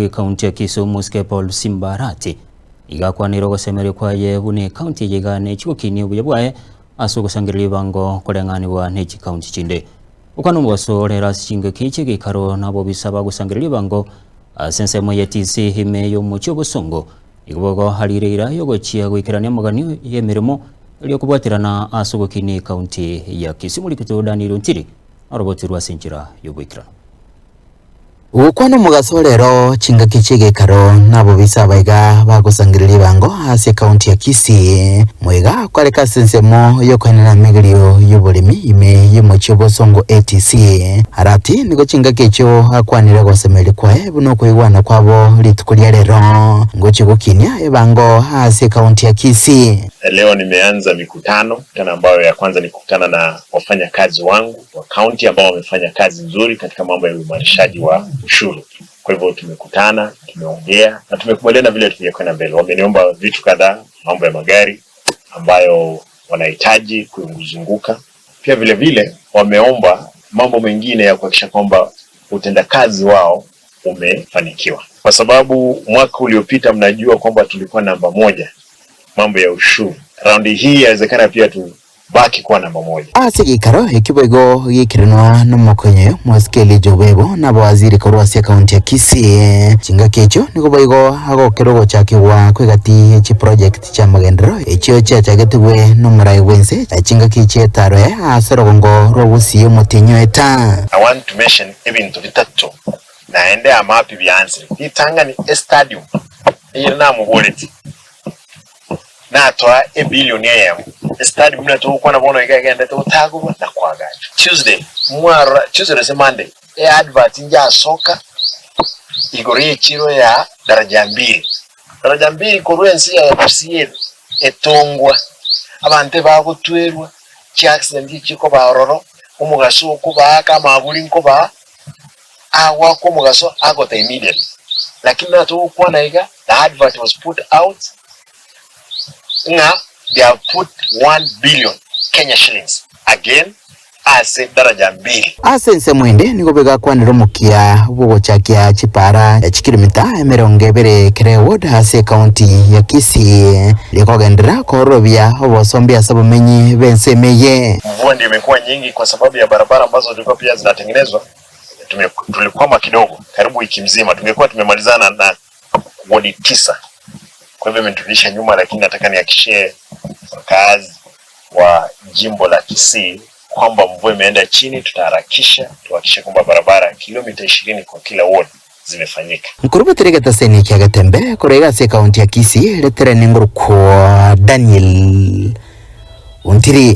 bw'ekaunti ya Kisii Omosike Paul Simba Arati iga akwanire ogosemeria kwaye buna ekaunti eye iga nechigokinia obuya bwaye ase ogosangereria ebibango koreng'anigwa ne chikaunti chinde. Gokwana omobaso orere ase chingaki echi egeikaro na abobisa bagosangereria ebibango ase ensemo ya TC ime y'omochie obosongo igo boigo arire eira yogochia goikerania amaganio y'emeremo erio kobwaterana ase ogokinia ekaunti ya Kisii. Omorikito Daniel Ontiri Orogotirwe ase enchera y'oboikeranu. Gokwana omogaso rero chingaki chi'egekaro nabobisa abaiga bagosangereria ebango ase ekaunti ya Kisii. Moiga kwareka ase ensemo y'okoenana emegerio y'oboremi ime y'omochie obosongo ATC. Arati nigo chingaki echio akwanire ogosemeria kwaye buna okoigwana kwabo rituko ria rero ngochia gokinia ebango ase ekaunti ya Kisii. Leo nimeanza mikutano, mikutano ambayo ya kwanza ni kukutana na wafanyakazi wangu wa kaunti ambao wamefanya kazi nzuri katika mambo ya uimarishaji wa ushuru. Kwa hivyo tumekutana, tumeongea na tumekubaliana vile tungekwenda mbele. Wameniomba vitu kadhaa, mambo ya magari ambayo wanahitaji kuzunguka. Pia vile vile wameomba mambo mengine ya kuhakikisha kwamba utendakazi wao umefanikiwa, kwa sababu mwaka uliopita mnajua kwamba tulikuwa namba moja mambo ya ushuru. Raundi hii yawezekana pia tubaki kuwa namba moja. Ase egeikaro ekio boigo geikeranwa nomokonyi Mosike Elijah Obebo na abawaziri korwa ase ekaunti ya Kisii. Chingaki echio nigo boigo agokera ogochakigwa kw'egati ye chiproject chi'amagenderero echio chiachagetigwe nomorai bw'ense chingaki chi'etaroe ase orogongo rwa Gusii omotienyi o Eta. I want to mention ebinto bitato naende amapi biansire. Ritang'ani estadium eyere namoboretie Natoa ebilioni eyemo. Estadium buna togokwana bono iga egenderete gotagorwa na koagachwa. Tuesday mwarora, Tuesday gose Monday, eadvert njasoka igoro y'echiro ya Daraja Mbili. Daraja Mbili korwa ense ya Gusii etongwa, abanto ebagotwerwa, chiaccident echikoba ororo, omogaso okobaaka, amaburi nkobaa, agoakwa omogaso agota immediately. Lakini buna togokwana iga, the advert was put out ng'a they have put 1 billion Kenya shillings again ase daraja mbili. Ase ensemo ende nigo begakwanera omokia bw'ogochakia chipaara chikiromita 20 kera eward ase ekaunti ya Kisii, rikogenderera koororobia obosombi ase abamenyi b'ensemo eye. Mvua ndio imekuwa nyingi kwa sababu ya barabara ambazo zilikuwa pia zinatengenezwa, tulikwama kidogo karibu wiki mzima, tungekuwa tumemalizana na wodi tisa. Kwa hivyo imeturudisha nyuma, lakini nataka nihakikishie wakazi wa jimbo la Kisii kwamba mvua imeenda chini, tutaharakisha tuhakikishe kwamba barabara kilomita 20 kwa kila ward zimefanyika. Nkorubatera egetaseni kia Getembe korwa iga ase ekaunti ya Kisii, retereni ngorokwa Daniel Ontiri.